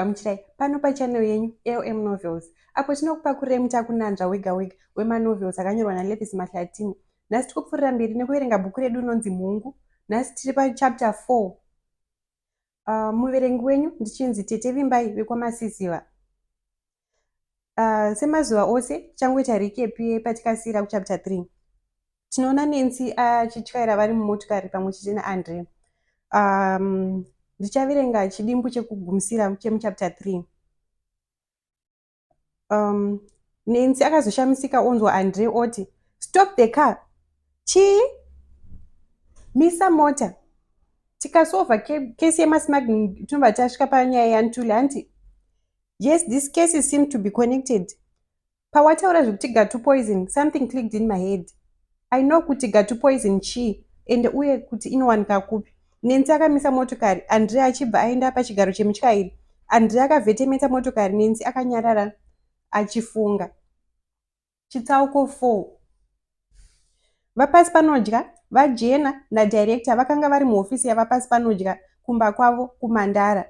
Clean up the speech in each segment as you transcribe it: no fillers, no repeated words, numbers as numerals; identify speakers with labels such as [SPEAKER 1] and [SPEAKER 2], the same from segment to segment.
[SPEAKER 1] Ndinokugamuchirai pano pachannel yenyu LM Novels apo tinokupakurai mutakunanzva wega wega wemanovels akanyorwa naLevis Mahlatini. Nhasi tikupfuurira mberi nekuverenga bhuku redu rinonzi Mhungu. Nhasi tiri pachapter 4. Muverengi wenyu ndichinzi Tete Vimbai vekwaMasiziva. Semazuva ose tichangoita recap yepatikasiira kuchapter 3. Tinoona Nancy achityaira vari mumotokari pamwe chete naAndre. Ndichaverenga chidimbu chekugumisira chemuchapter 3. Nancy akazoshamisika onzwa Andre oti, Stop the car! Chii? Misa mota. Tikasolva kesi yemasmuggling tinobva tasvika panyaya yaNtuli hanti? Yes, these cases seem to be connected. Pawataura zvekuti gatu poison, something clicked in my head. I know kuti gatu poison chii ende uye kuti inowanika kupi. Nancy akamisa motokari, Andre achibva aenda pachigaro chemutyairi. Andre akavhetemeta motokari, Nancy akanyarara achifunga. Chitsauko 4. VaPasipanodya, VaJena naDirector vakanga vari muhofisi yaVaPasipanodya kumba kwavo kuMandara.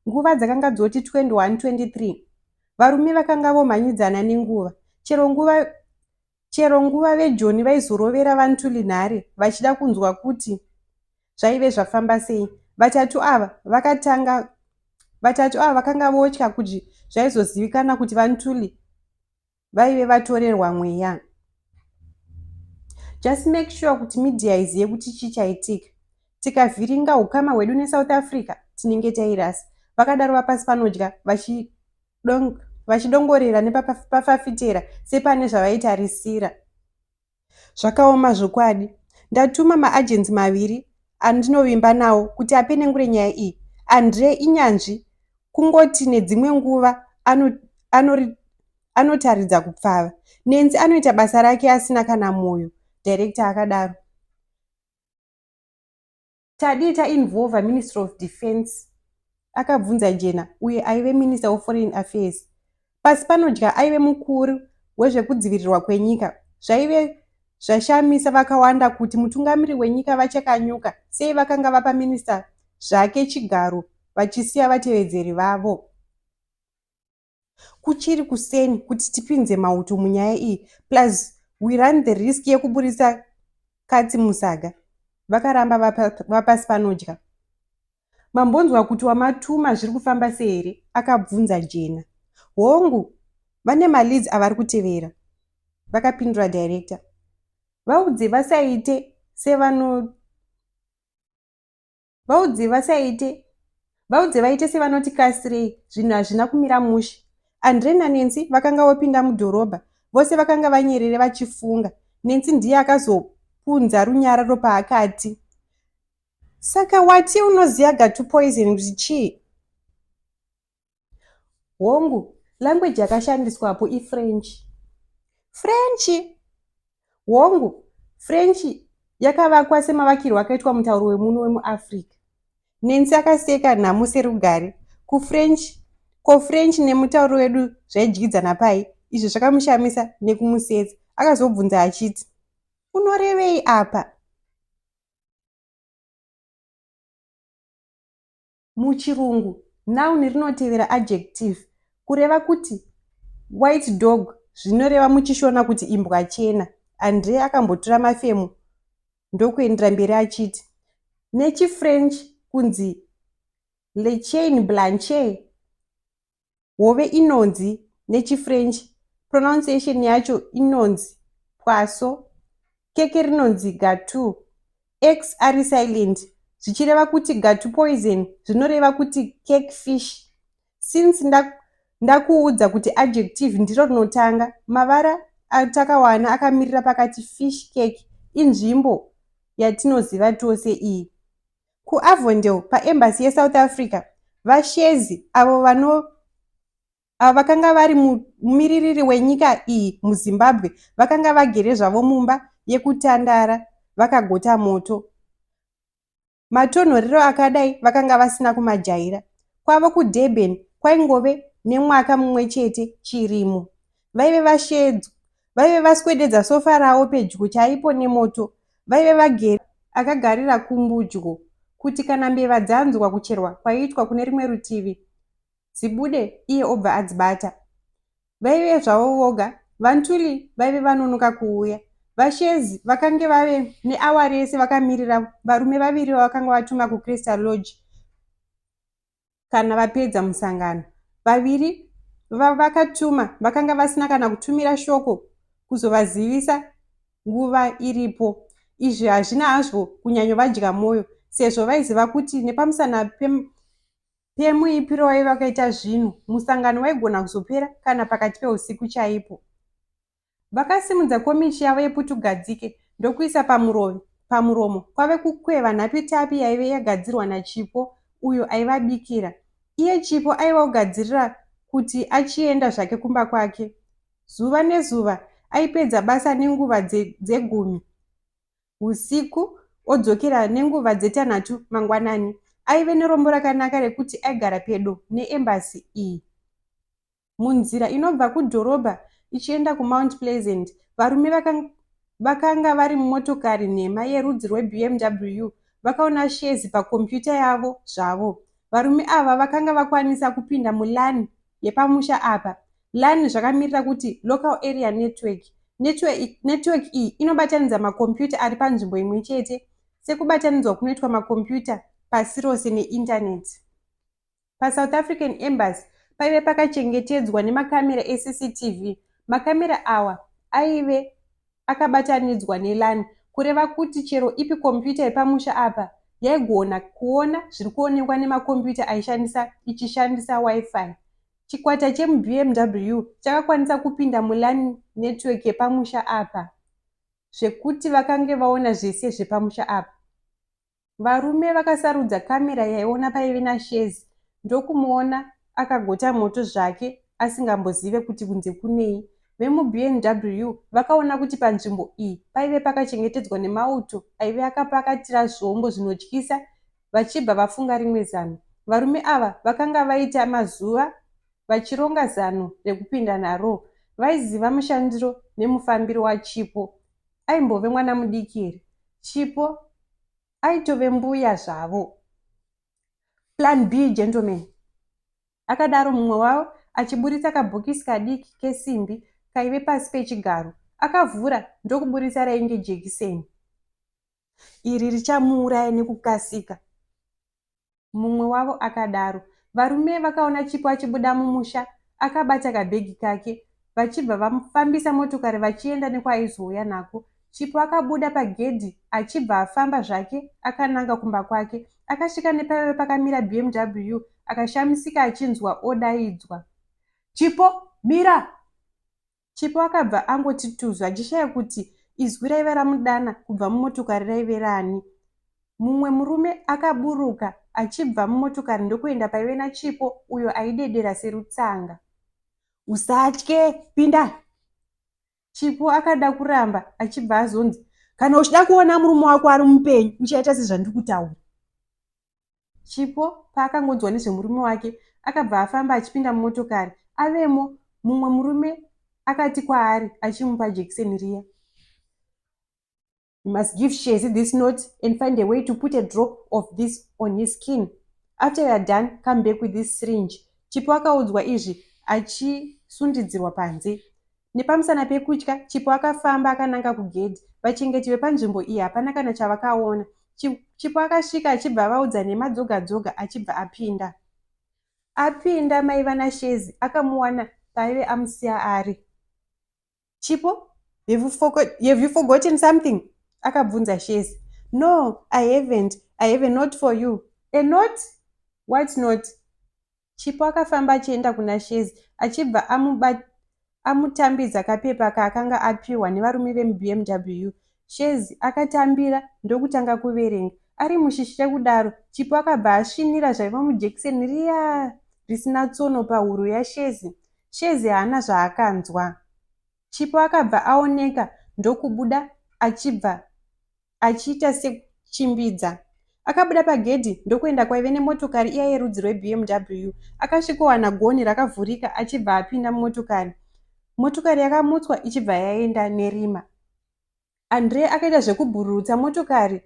[SPEAKER 1] Nguva dzakanga dzoti 21:23. Varume vakanga vomhanyidzana nenguva. Chero nguva chero nguva veJoni vaizorovera VaNtuli nhare vachida kunzwa kuti zvaive zvafamba sei. Vatatu ava vakatanga vatatu ava vakanga votya kuti zvaizozivikanwa kuti VaNtuli vaive vatorerwa mweya. Just make sure kuti media izive kuti chii chaitika. Tikavhiringa hukama hwedu neSouth Africa tinenge tairasa, vakadaro VaPasipanodya vachidongorera nepafafitera sepane zvavaitarisira. Zvakaoma zvokwadi. Ndatuma maagents maviri andinovimba nawo kuti apenengure nyaya iyi. Andre inyanzvi kungoti nedzimwe nguva anotaridza kupfava. Nancy anoita basa rake asina kana moyo, director akadaro. Tadii tainvolver Ministry of Defence? Akabvunza Jena uyo aive Minister of Foreign Affairs. Pasipanodya aive mukuru wezvekudzivirirwa kwenyika. Zvaive zvashamisa vakawanda kuti mutungamiri wenyika VaChakanyuka sei vakanga vapa minister zvake chigaro vachisiya vatevedzeri vavo. Kuchiri kuseni kuti tipinze mauto munyaya iyi plus we run the risk yekuburitsa katsi musaga. Vakaramba VaPasipanodya. Mambonzwa kuti wamatuma zviri kufamba sei here? Akabvunza Jena. Hongu, vane maleads avari kutevera. Vakapindura director. Vaudze vasaite sevano Vaudze vasaite Vaudze vaite sevanoti kasirei zvinhu hazvina kumira mushe. Andre naNancy vakanga vopinda mudhorobha. Vose vakanga vanyerere vachifunga. Nancy ndiye akazopunza runyararo paakati, Saka wati unoziva gatu poison kuti chii? Hongu, language yakashandiswapo iFrench. French? Hongu, French yakavakwa semavakirwo akaitwa mutauro wemuno wemuAfrica. Nancy akaseka nhamo serugare. KuFrench, ko French nemutauro wedu zvaidyidzana pai? Izvi zvakamushamisa nekumusetsa. Akazobvunza achiti, Unorevei apa? Muchirungu, noun rinotevera adjective kureva kuti white dog zvinoreva muchiShona kuti imbwa chena. Andre akambotura mafemo ndokuendera mberi achiti, NechiFrench kunzi le chien blanche. Hove inonzi nechiFrench, pronunciation yacho inonzi poisson. Keke rinonzi gâteau, x ari silent, zvichireva kuti gâteau poison zvinoreva kuti cake fish. Since ndakuudza kuti adjective ndiro rinotanga, mavara atakawana akamirira pakati fish cake inzvimbo yatinoziva tose iyi. KuAvondale paEmbassy yeSouth Africa, VaShezi, avo avo vakanga vari mumiririri wenyika iyi muZimbabwe, vakanga vagere zvavo mumba yekutandara vakagota moto. Matonhorero akadai vakanga vasina kumajaira. Kwavo kuDurban kwaingove nemwaka mumwe chete, chirimo. Vaive vashedzwa Vaive vaswededza sofa ravo pedyo chaipo nemoto. Vaive vagere akagarira kumbudyo kuti kana mbeva dzanzwa kucherwa kwaiitwa kune rimwe rutivi. dzibude iye obva adzibata. Vaive zvavo voga, VaNtuli vaive vanonoka kuuya. VaShezi vakange vave neawa rese vakamirira varume vaviri vavakanga vatuma kuCrystal Lodge kana vapedza musangano. Vaviri vavakatuma vakanga vasina kana kutumira shoko kuzovazivisa nguva iripo. Izvi hazvina hazvo kunyanyovadya mwoyo sezvo vaiziva kuti nepamusana pemuipiro waive wakaita zvinhu, musangano waigona kuzopera kana pakati peusiku chaipo. Vakasimudza komichi yavo yeputugadzike ndokuisa pamuromo kwave kukweva nhapitapi yaive yagadzirwa naChipo uyo aivabikira. Iye Chipo aiva ogadzirira kuti achienda zvake kumba kwake. Zuva nezuva aipedza basa nenguva dzegumi husiku odzokera nenguva dzetanhatu mangwanani. Aive nerombo rakanaka rekuti aigara pedo neembassy iyi. Munzira inobva kudhorobha ichienda kuMount Pleasant, varume vakanga vari mumotokari nhema yerudzi rweBMW vakaona Shezi pakombiyuta yavo zvavo. Varume ava vakanga vakwanisa kupinda muLAN yepamusha apa. LAN zvakamirira kuti Local Area Network. Network iyi inobatanidza makombiyuta ari panzvimbo imwe chete sekubatanidzwa kunoitwa makombiyuta pasi rose neindaneti. PaSouth African Embassy paive pakachengetedzwa nemakamera eCCTV. Makamera awa aive akabatanidzwa neLAN kureva kuti chero ipi kombiyuta yepamusha apa yaigona kuona zviri kuonekwa nemakombiyuta aishandisa ichishandisa Wi-Fi. Chikwata chemuBMW chakakwanisa kupinda muLAN network yepamusha apa zvekuti vakange vaona zvese zvepamusha apa. Varume vakasarudza camera yaiona paive naShezi ndokumuona akagota moto zvake asingambozive kuti kunze kunei. VemuBNW vakaona kuti panzvimbo iyi paive pakachengetedzwa nemauto aive akapakatira zvombo zvinotyisa vachibva vafunga rimwe zano. Varume ava vakanga vaita mazuva vachironga zano rekupinda naro. Vaiziva mushandiro nemufambiro waChipo. Aimbove mwana mudiki here? Chipo aitove mbuya zvavo. Plan B gentlemen, akadaro mumwe wavo achiburitsa kabhokisi kadiki kesimbi kaive pasi pechigaro. Akavhura ndokuburitsa rainge jekiseni. Iri richamuuraya nekukasika. Mumwe wavo akadaro. Varume vakaona Chipo achibuda mumusha akabata kabhegi kake vachibva vafambisa motokari vachienda nekwaaizouya nako. Chipo akabuda pagedhi achibva afamba zvake akananga kumba kwake. Akasvika nepaive pakamira BMW akashamisika achinzwa odaidzwa. Chipo, mira! Chipo akabva angoti tuzu achishaya kuti izwi raiva ramudana kubva mumotokari raive rani. Mumwe murume akaburuka achibva mumotokari ndokuenda paive naChipo uyo aidedera serutsanga. Usatye, pinda! Chipo akada kuramba achibva azonzi, Kana uchida kuona murume wako ari mupenyu uchaita sezvandiri kutaura. Chipo paakangonzwa nezvemurume wake akabva afamba achipinda mumotokari. Avemo, mumwe murume akati kwaari achimupa jekiseni riya. You must give Shezi this note and find a way to put a drop of this on his skin. After you are done, come back with this syringe. Chipo akaudzwa izvi achisundidzirwa panze. Nepamusana pekutya, Chipo akafamba akananga kugedhi. Vachengeti vepanzvimbo iyi hapana kana chavakaona. Chipo akasvika achibva avaudza nhema dzoga dzoga achibva apinda. Apinda maiva naShezi akamuwana paaive amusiya ari. Chipo, have you forgotten something? akabvunza Shezi. No, I haven't. I have a note for you. A note? What note? Chipo akafamba achienda kuna Shezi achibva amutambidza kapepa kaakanga apiwa nevarume vemuBMW. Shezi akatambira ndokutanga kuverenga. Ari mushishi rekudaro, Chipo akabva asvinira zvaiva mujekiseni riya risina tsono pahuro yaShezi. Shezi haana zvaakanzwa. Chipo akabva aoneka ndokubuda achibva achiita sekuchimbidza. Akabuda pagedhi ndokuenda kwaive nemotokari iya yerudzi rweBMW. Akasvikowana gonhi rakavhurika achibva apinda mumotokari. Motokari yakamutswa ichibva yaenda nerima. Andre akaita zvekubhururutsa motokari.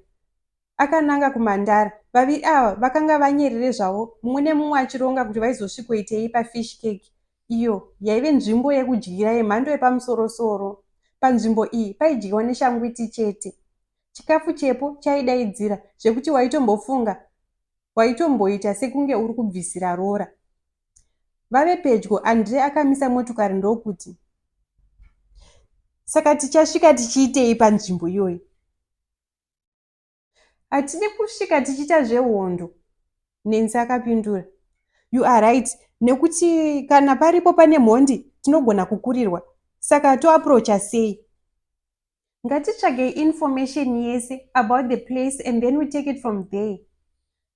[SPEAKER 1] akananga kuMandara. Vaviri ava vakanga vanyerere zvavo mumwe nemumwe achironga kuti vaizosvikoitei paFish Cake iyo yaive nzvimbo yekudyira yemhando yepamusoro-soro. Panzvimbo iyi paidyiwa neshangwiti chete. Chikafu chepo chaidaidzira zvekuti waitombofunga waitomboita sekunge uri kubvisira roora. Vave pedyo, Andre akamisa motokari ndokuti, Saka tichasvika tichiitei panzvimbo iyoyi? Hatidi kusvika tichiita zvehondo, Nancy akapindura. You are right, nekuti kana paripo pane mhondi tinogona kukurirwa. Saka toaprocha sei? Ngatitsvagei information yese about the place and then we take it from there.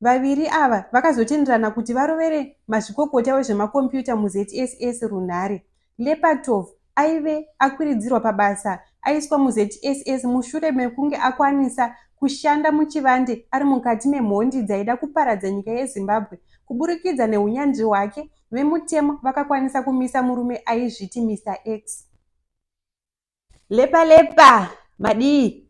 [SPEAKER 1] Vaviri ava vakazotenderana kuti varovere mazvikokota wezvemakombiyuta muZSS runhare. Lepatov aive akwiridzirwa pabasa aiswa muZSS mushure mekunge akwanisa kushanda muchivande ari mukati memhondi dzaida kuparadza nyika yeZimbabwe. Kuburikidza nehunyanzvi hwake, vemutemo vakakwanisa kumisa murume aizviti Mister X. Lepa lepa madii?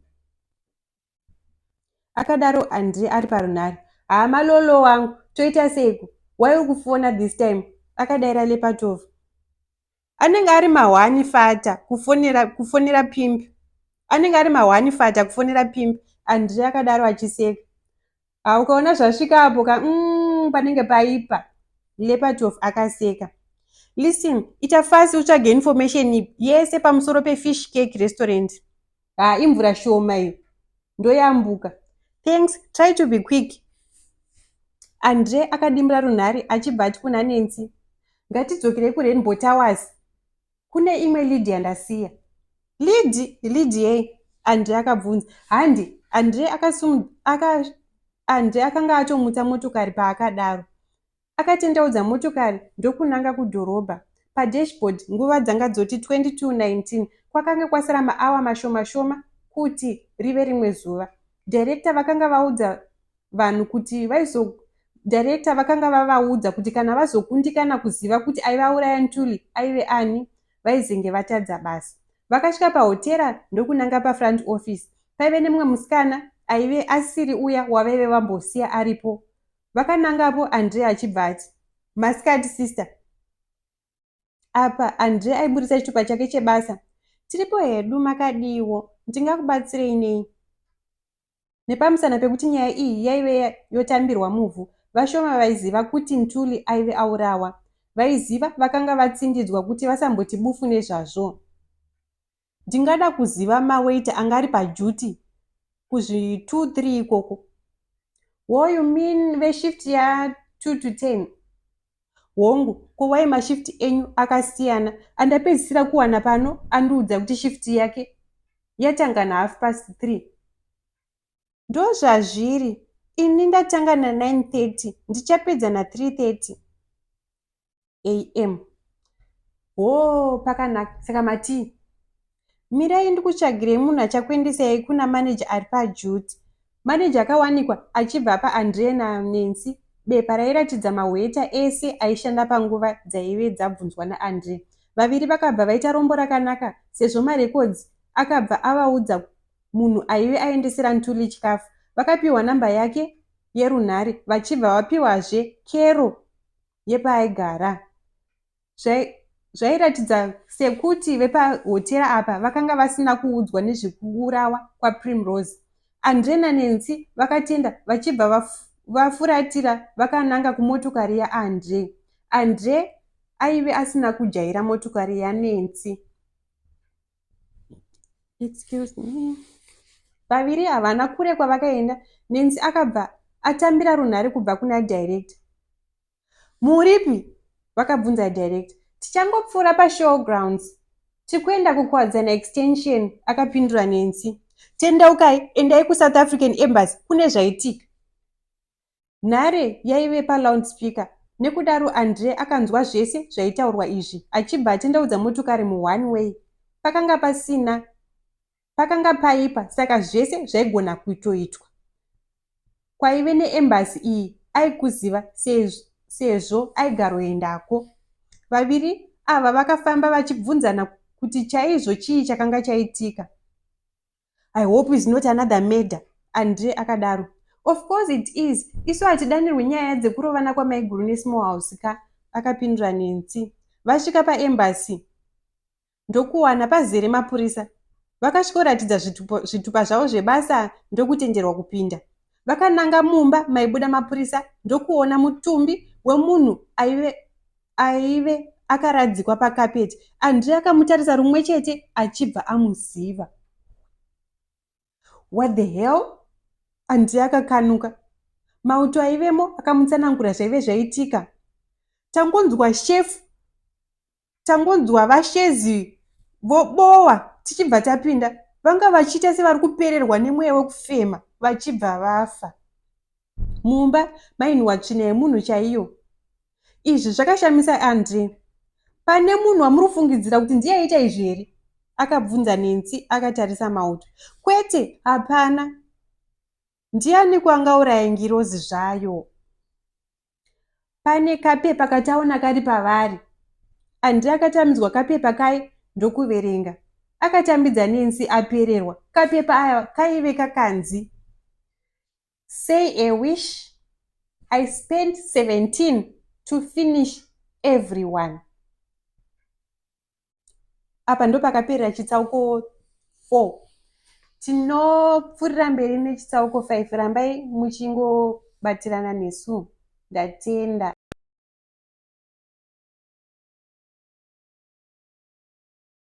[SPEAKER 1] Akadaro Andre ari parunhare. Haa malolo wangu toita seiko? Why uri kufona this time? Akadaira Lepatov. Anenge ari mahwani fata kufonera kufonera pimp. Anenge ari mahwani fata kufonera pimp. Andre akadaro achiseka. Ha ukaona zvasvika apo ka panenge paipa. Lepatov akaseka. Listen, ita fast utsvage information yese pamusoro peFish Cake Restaurant. Ha imvura shoma iyo. Ndoyambuka. Thanks, try to be quick. Andre akadimbura runhare achibva ati kuna Nancy, Ngatidzokerei kuRainbow Towers. Kune imwe lead yandasiya. Lead? Lead yei? Andre akabvunza. Handi, Andre akasum, aka, Andre akanga atomutsa motokari paakadaro. Akatendeudza motokari ndokunanga kudhorobha. Padashboard nguva dzanga dzoti 22:19 kwakange kwasara maawa mashoma shoma kuti rive rimwe zuva. Director vakanga vaudza vanhu kuti vaizo Director vakanga vavaudza kuti kana vazokundikana kuziva kuti aive auraya Ntuli aive ani vaizenge vatadza basa. Vakasvika pahotera ndokunanga pafront office. Paive nemumwe musikana aive asiri uya wavaive vambosiya aripo. Vakanangapo Andre achibva ati, Masikati sister. Apa Andre aiburitsa chitupa chake chebasa. Tiripo hedu makadiiwo, ndingakubatsirei nei? Nepamusana pekuti nyaya iyi yaive yotambirwa muvhu, vashoma vaiziva kuti Ntuli aive aurawa. Vaiziva vakanga vatsindidzwa kuti vasamboti bufu nezvazvo. Ndingada kuziva mawaiter anga ari paduty kuzvi two three ikoko. Wo you mean veshift ya two to ten? Hongu, ko why mashift enyu akasiyana? Andapedzisira kuwana pano andiudza kuti shift yake yatanga nahalf past 3. Ndozvazviri, ini ndatanga na9:30 ndichapedza na3:30 am. Hoo pakanaka, saka matii? Mirai ndikutsvagirei munhu achakuendesai kuna manager ari paduty. Manager akawanikwa achibva apa Andre naNancy bepa rairatidza mahweta ese aishanda panguva dzaive dzabvunzwa naAndre. Vaviri vakabva vaita rombo rakanaka sezvo marecords akabva avaudza munhu aive aendesera Ntuli chikafu. Vakapiwa namba yake yerunhare vachibva vapiwazve kero yepaaigara. Zvairatidza sekuti vepahotera apa vakanga vasina kuudzwa nezvekuurawa kwaPrimrose. Andre naNancy vakatenda vachibva vafuratira vakananga kumotokari yaAndre. Andre aive asina kujaira motokari yaNancy. Excuse me. Vaviri havana kure kwavakaenda, Nancy akabva atambira runhare kubva kuna director. Muripi? vakabvunza director. Tichangopfuura pashow grounds. Tikuenda kuKwadzana Extension, akapindura Nancy. Tendeukai, endai kuSouth African Embassy kune zvaitika. Nhare yaive paloudspeaker nekudaro Andre akanzwa zvese zvaitaurwa izvi achibva atendeudza motokari muone way. Pakanga pasina Pakanga paipa saka zvese zvaigona kutoitwa. Kwaive neembassy iyi aikuziva sezvo aigaroendako. Vaviri ava vakafamba vachibvunzana kuti chaizvo chii chakanga chaitika. I hope is not another murder, Andre akadaro. Of course it is. Isu hatidanirwi nyaya dzekurovana kwamaiguru nesmall house ka, akapindura Nancy. Vasvika paembassy ndokuwana pazere mapurisa. Vakasvikoratidza zvitupa zvavo zvebasa ndokutenderwa kupinda. Vakananga mumba maibuda mapurisa ndokuona mutumbi wemunhu aive aive akaradzikwa pakapeti. Andre akamutarisa rumwe chete achibva amuziva. What the hell? Andre akakanuka. Mauto aivemo akamutsanangura zvaive zvaitika. Tangonzwa shefu, tangonzwa vashezi vobowa tichibva tapinda. Vanga vachiita sevari kupererwa nemweya wekufema vachibva vafa. Mumba mainhuhwa tsvina yemunhu chaiyo. Izvi zvakashamisa Andre. Pane munhu wamuri kufungidzira kuti ndiye aita izvi here? Akabvunza Nancy akatarisa mauto. Kwete, hapana. Ndianiko angauraya ngirozi zvayo? Pane kapepa kataona kari pavari. Andre akatamidzwa kapepa kaye ndokuverenga. Akatambidza Nancy apererwa. Kapepa aya kaive kakanzi Say a wish. I spent 17 to finish everyone. Apa ndopakaperera chitsauko 4. Tinopfuurira mberi nechitsauko 5. Rambai muchingobatirana nesu. Ndatenda.